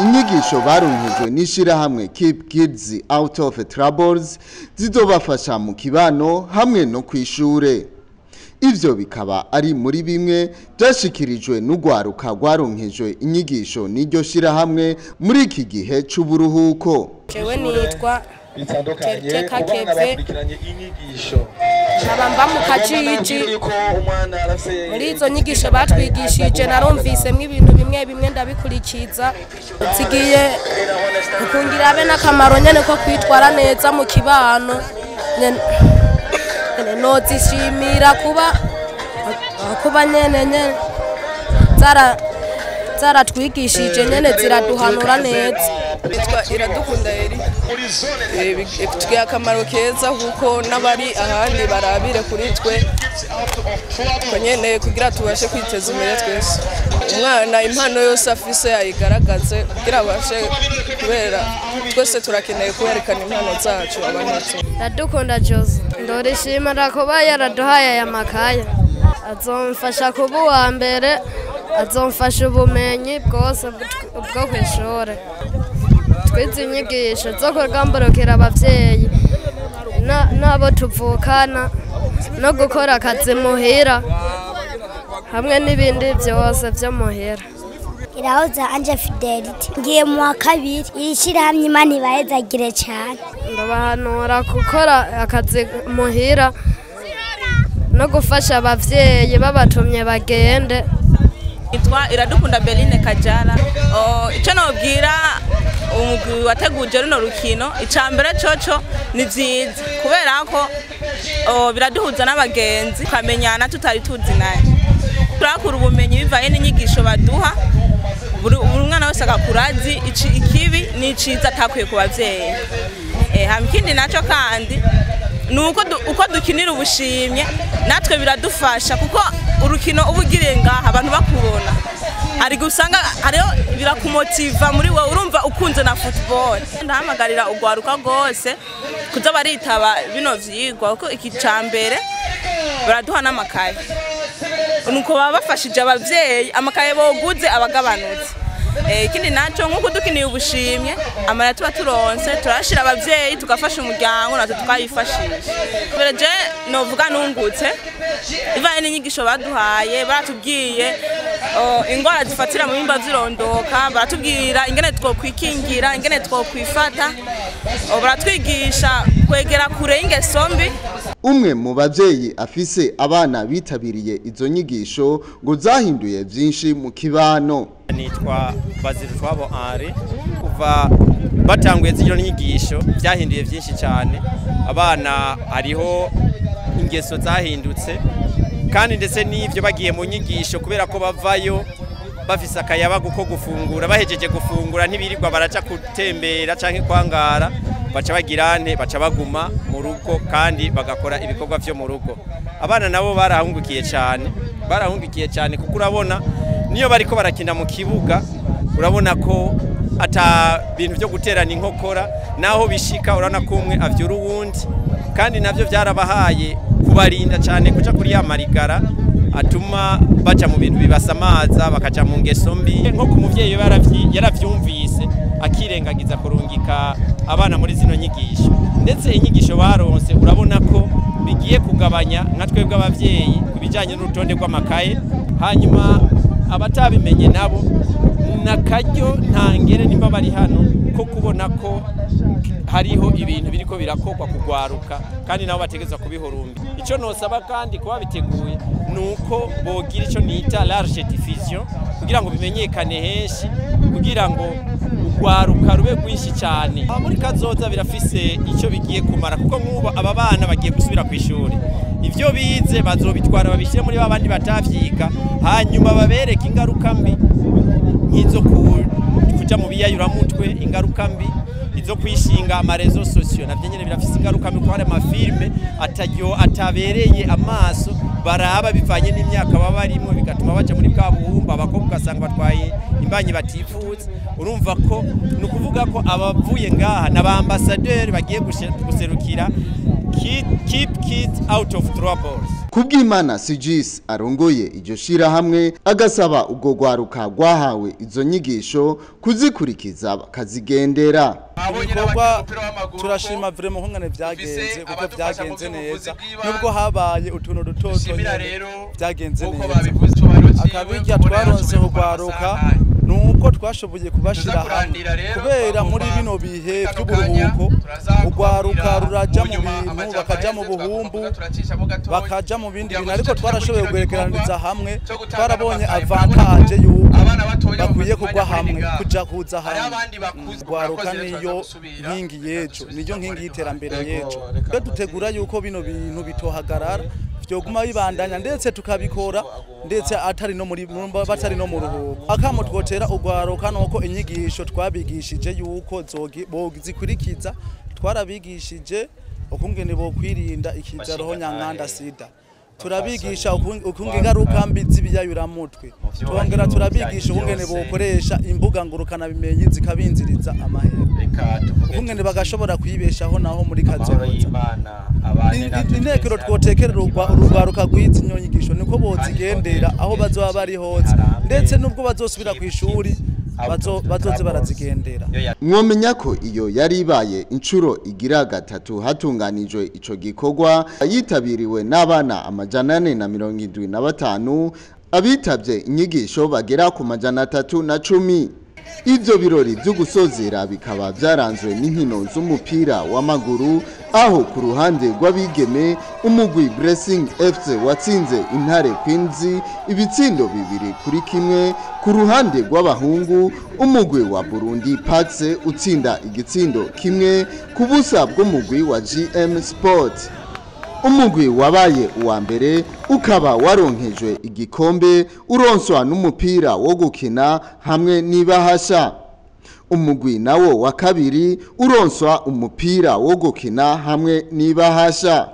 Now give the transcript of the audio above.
Inyigisho baronkejwe n'ishirahamwe Keep Kids Out of Troubles zizobafasha mu kibano hamwe no kw'ishure. Ivyo bikaba ari muri bimwe vyashikirijwe n'urwaruka rwaronkejwe inyigisho n'iryo shirahamwe muri iki gihe c'uburuhuko. Jewe nitwa Teka Keve, nkaba mba mu Kajiji. Muri izo nyigisho batwigishije narumvisemwo ibintu bimwe bimwe ndabikurikiza, zigiye kukungira abe n'akamaro nyene ko kwitwara neza mu kibano. Nozishimira kuba nyene nyene zaratwigishije nyene ziraduhanura neza. Nitwa Iradukunda Eri. Bifitiye akamaro keza kuko n'abari ahandi barabire kuri twe nyene kugira tubashe kwiteza imbere twese. Umwana impano yose afise ayigaragaze kugira abashe, kubera twese turakeneye kwerekana impano zacu abantu. Iradukunda Jose, ndorishimira kuba yaraduhaye aya makaye, azomfasha kuba uwa mbere, azomfasha ubumenyi bwose bwo kw'ishure. Twize inyigisho zo kugamburukira abavyeyi n'abo tuvukana no gukora akazi muhira hamwe n'ibindi vyose vyo muhira. Irahoza Anje Fidelity, ngiye mu wa kabiri. Iri shirahamwe Imana ibahezagire cane. Ndabahanura gukora akazi muhira no gufasha abavyeyi babatumye bagende. Nitwa Iradukunda Beline Kajara. Ico nobwira umugwi wateguje runo rukino, icambere coco ni vyiza kubera ko biraduhuza n'abagenzi tukamenyana tutari tuzi naye. Turakura ubumenyi bivaye n'inyigisho baduha, buri mwana wese agakura azi ikibi n'iciza atakwiye ku bavyeyi. Hama ikindi naco kandi ni uko dukinira ubushimye natwe biradufasha, kuko urukino uba ugiriye ngaha abantu bakubona, hari gusanga hariho birakumotiva muri wowe, urumva ukunze na football. Ndahamagarira urwaruka rwose kuza baritaba bino vyigwa, kuko iki cambere baraduha n'amakaye, nuko baba bafashije abavyeyi, amakaye boguze abagabanutse. Ikindi naco nkuko dukiniye ubushimye amara tuba turonse turashira abavyeyi tugafasha umuryango natwe tukayifashisha. Mbere je novuga nungutse ivanye n'inyigisho baduhaye, baratubwiye ingwara zifatira mu bihimba vy'irondoka, baratubwira ingene twokwikingira, ingene twokwifata, baratwigisha kwegera kure y'ingeso mbi. Umwe mu bavyeyi afise abana bitabiriye izo nyigisho ngo zahinduye vyinshi mu kibano. Nitwa Bazirutwabo Henri. Kuva batanguye zino nyigisho byahinduye byinshi cyane. Abana hariho ingeso zahindutse, kandi ndetse n'ivyo bagiye mu nyigisho kubera ko bavayo bafise akayabagu ko gufungura, bahejeje gufungura ntibirirwa baraca gutembera canke kwangara, baca bagirane, baca baguma mu rugo kandi bagakora ibikorwa vyo mu rugo. Abana nabo barahungukiye cyane, barahungukiye cyane kuko urabona niyo bariko barakina mu kibuga urabona ko ata bintu byo guterana inkokora, naho bishika urabona ko umwe avyura uwundi, kandi navyo vyarabahaye kubarinda cyane kuja kuri ya marigara atuma baca mu bintu bibasamaza bakaja mu ngeso mbi. Nko ku muvyeyi yaravyumvise akirengagiza kurungika abana muri zino nyigisho, ndetse inyigisho baronse urabona ko bigiye kugabanya nka twebwe abavyeyi kubijanye n'urutonde rw'amakaye. Hanyuma abatabimenye nabo nakaryo ntangere nimba bari hano ko kubona ko hariho ibintu biriko birakogwa kugwaruka, kandi nabo bategezwa kubihurumbi. Ico nosaba kandi kuba biteguye nuko bogira ico nita large diffusion kugira ngo bimenyekane henshi, kugira ngo ugwaruka rube rwinshi cyane. Muri kazoza birafise ico bigiye kumara, kuko nk'ubu aba bana bagiye gusubira kw'ishuri, ivyo bize bazobitwara babishyire muri babandi batavyiga, hanyuma babereke ingaruka mbi nk'izo kuja mu biyayuramutwe, ingaruka mbi izo kwishinga amarezo sosio, navyo nyene birafise ingaruka mbi kuko hari amafilme atabereye amaso baraba bivanye n'imyaka baba barimo, bigatuma baja muri bwa buhumba, abakobwa ugasanga batwaye imbanyi batifuza. Urumva ko ni ukuvuga ko abavuye ngaha n'abambasaderi bagiye guserukira Keep Kids Out of Troubles. Kubwimana Sigis arongoye iryo shirahamwe agasaba ubwo rwaruka rwahawe izo nyigisho kuzikurikiza bakazigendera. Ibikorwa turashima vraiment nkungane vyagenze, kuko vyagenze neza nubwo habaye utuntu duto nyene, vyagenze neza. Akabirya twaronse kugwaruka nuko twashoboye kubashira hamwe, kubera muri bino bihe by'uburuhuko ugwaruka ruraja mu bintu, bakaja mu buhumbu, bakaja mu bindi bintu, ariko twarashoboye kugwerekeraniza hamwe. Twarabonye avantage yuko bakwiye kugwa hamwe, kuja kuza hamwe. Ugwaruka niyo nkingi y'ejo, niyo nkingi y'iterambere y'ejo. Iyo dutegura yuko bino bintu bitohagarara, vyoguma bibandanya, ndetse tukabikora ndetse atari no muri batari no mu ruhuko. Akamo twotera ugwaruka nuko inyigisho twabigishije yuko bozikurikiza. Twarabigishije ukungene bokwirinda ikiza roho nyankanda sida, turabigisha ukunge ingaruka mbi z'ibiyayuramutwe, twongera turabigisha ukungene bokoresha imbuga ngurukana bimenyi zikabinziriza amahera, ukungene bagashobora kwibeshaho naho muri kazoza. Intekero twotekerera urugwaruka rw'izi nyigisho niko bozigendera aho bazoba bari hose, ndetse nubwo bazosubira ku ishuri bazoze barazigendera. Mwomenya ko iyo yari ibaye inshuro igira gatatu hatunganijwe ico gikorwa, yitabiriwe n'abana 475, abitavye inyigisho bagera ku 310. Ivyo birori vy'ugusozera bikaba vyaranzwe n'inkino z'umupira w'amaguru, aho ku ruhande rw'abigeme umugwi Blessing FC watsinze Intare Queens ibitsindo 2-1, ku ruhande rw'abahungu umugwi wa Burundi Pax utsinda igitsindo 1-0 bw'umugwi wa GM Sport. Umugwi wabaye uwa mbere ukaba waronkejwe igikombe, uronswa n'umupira wo gukina hamwe n'ibahasha. Umugwi nawo wa kabiri uronswa umupira wo gukina hamwe n'ibahasha.